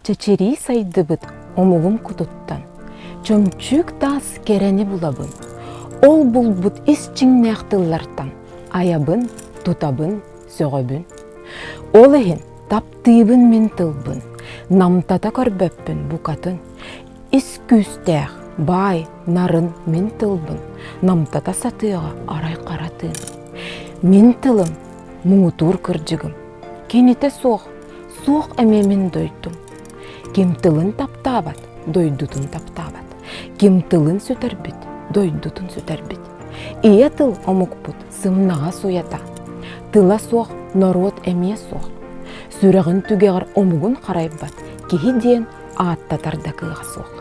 Чэчирии сайдыбыт омугум кутуттан чөмчүүк таас кэрэни булабын. Ол булбут ис чиҥнээх тыллартан айабын, тутабын, сөҕөбүн. Ол иһин таптыыбын мин тылбын, намтата көрбөппүн букатын. Ис күүстээх, баай, нарын мин тылбын намтата сатыаҕа арай хара тыын. Мин тылым муҥутуур кырдьыгым, кинитэ суох, суох эмиэ мин дойдум. Ким тылын таптаабат, дойдутун таптаабат. Ким тылын сүтэрбит, дойдутун сүтэрбит. Ийэ тыл омукпут сымнаҕас уйата. Тыла суох норуот эмиэ суох. Сүрэҕин түгэҕэр омугун харайбат киһи диэн ааттатар да кыаҕа суох.